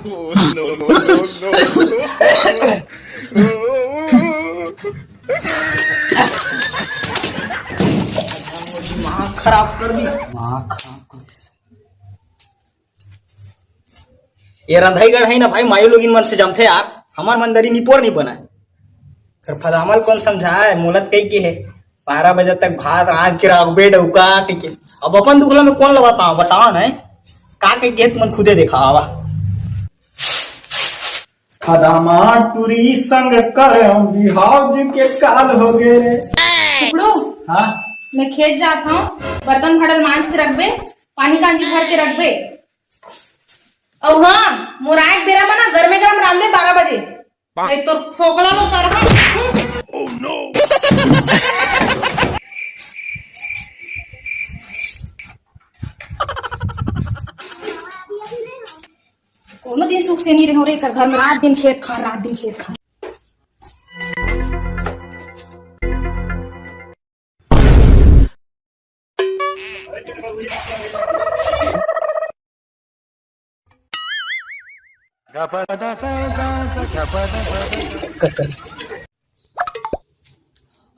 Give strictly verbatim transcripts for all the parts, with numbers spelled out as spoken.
दिमाग खराब कर दी, दिमाग खराब कर दी। ये रंधई गढ़ई ना भाई, माई लोगिन मन से जमथे यार, हमर मन दरी निपोर नहीं बनाए। कर फदामल कौन समझाए, मोलत कही के है, बारह बजे तक भात रांध के रखबे डौका कहिके। अब अपन दुखला में कौन लगाता बताओ ना, का कहिके तुमन खुदे देखा आवा। खदामा टूरी संग कर बिहाव जी के काल हो गे। सुकड़ू, हाँ? मैं खेत जात हूँ, बर्तन भड़ल मांज के रखबे, पानी कांजी भर के रखबे। अउ हाँ, मोराए के बेरा में ना गरमे गरम रांधबे बारह बजे। नहीं तो फोकला लो तारा। कोनो दिन सुख से नहीं रहो रे, कर घर में रात दिन खेत खार, रात दिन खेत खार।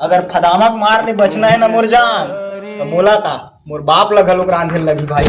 अगर फदामक मार ले बचना है ना मोर जान, तो मोला का, मोर बाप ला घलोक रांधे लगही भाई।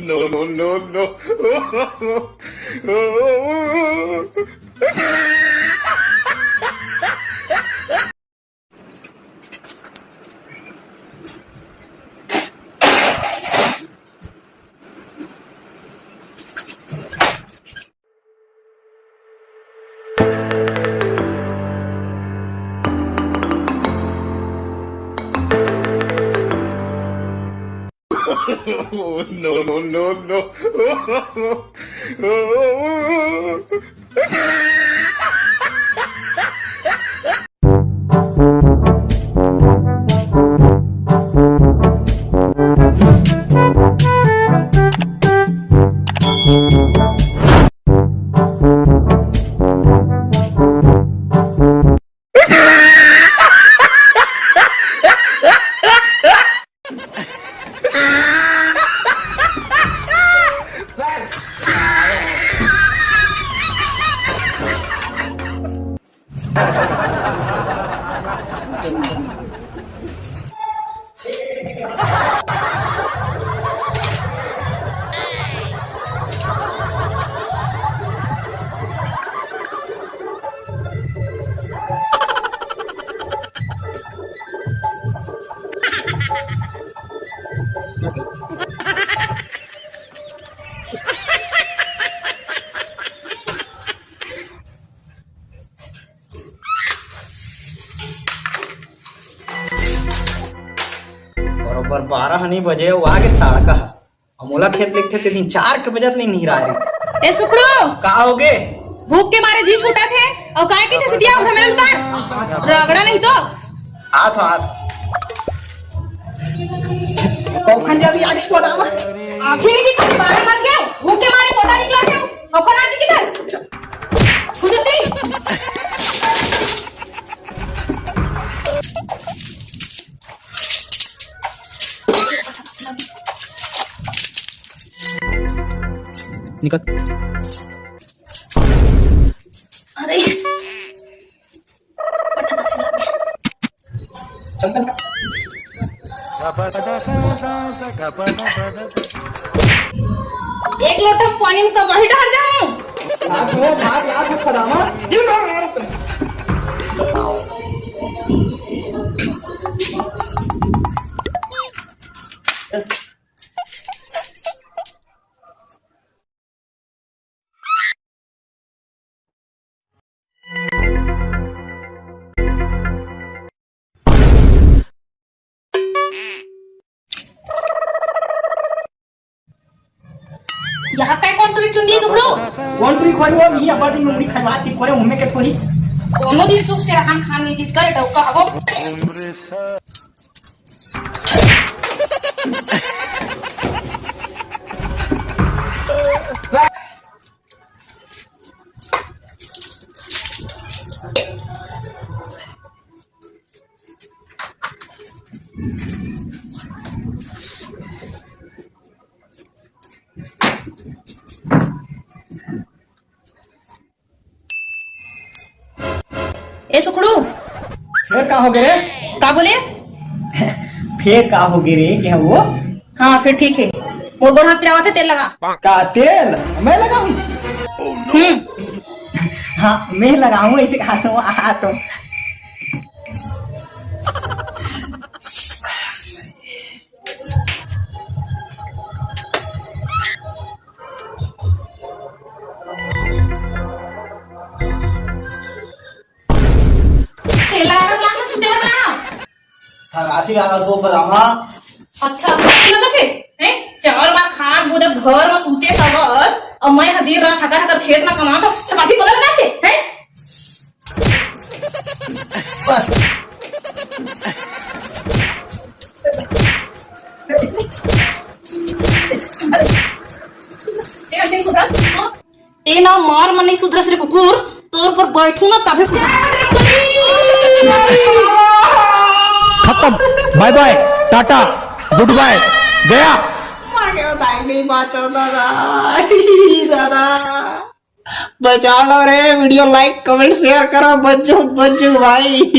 No, no, no, no. No, no, no, no. बरोबर बारह नहीं बजे, वो आगे ताड़का। अउ मोला खेत लिखथे ते दिन चार के बजत नहीं निहराय रहिथे। ए सुखड़ू, का होगे? भूख के मारे जी छूटत हे, अउ काय कहिथे सितिया उठा मेरा उतार। रगड़ा नहीं तो। हाथ, हाथ। कौखन जल्दी आगे छोड़ा मा। आखिर की कहीं बारह बज गए, भूख के मारे पोटा निकला है। कौखन आगे की दस। बुझती? निकल। अरे। चल, चल। एक लोटा पानी में कब ही डहर जाऊं? भाग हो, भाग, यार, भाग, फलाना। यहाँ काय कौन तुरी चुंदी सुखड़ो? कौन तुरी खोरी वो? नहीं, अब दिन मुड़ी खनवा ती कोरे उम्मे के थोड़ी। दोनों दिन सुख से रहन खान नहीं दिस करे डौका हवो। ए सुखड़ू, फिर का हो गे रे? का बोले? फिर का हो गे रे? क्या वो? हाँ, फिर ठीक है। मोर गोड़ हाथ पिरावत है, तेल लगा। का तेल? मैं लगाऊं? हम्म। हाँ, मैं लगाऊं, ऐसे कहा तो आ तो। तेला रंग लाके सुते बता। थकासी रहा तो पर आमा। अच्छा, थकासी लगत हे, हैं? चार बार खाक बुदे घर में सूते हवस, और मैं ह दिन रात थका थका खेत में कमात हूँ, थकासी बोला लगा के, हैं? तेरा सिंह सुधरा? तेला मार मन नहीं सुधरस रे कुकुर, तोर पर बैठू ना तभे। खत्म, बाय बाय, टाटा, गुड बाय, गया। मारे दाई नहीं बाचो दादा, दादा। बचा लो रे, video like comment share करो, बच्चू बच्चू भाई।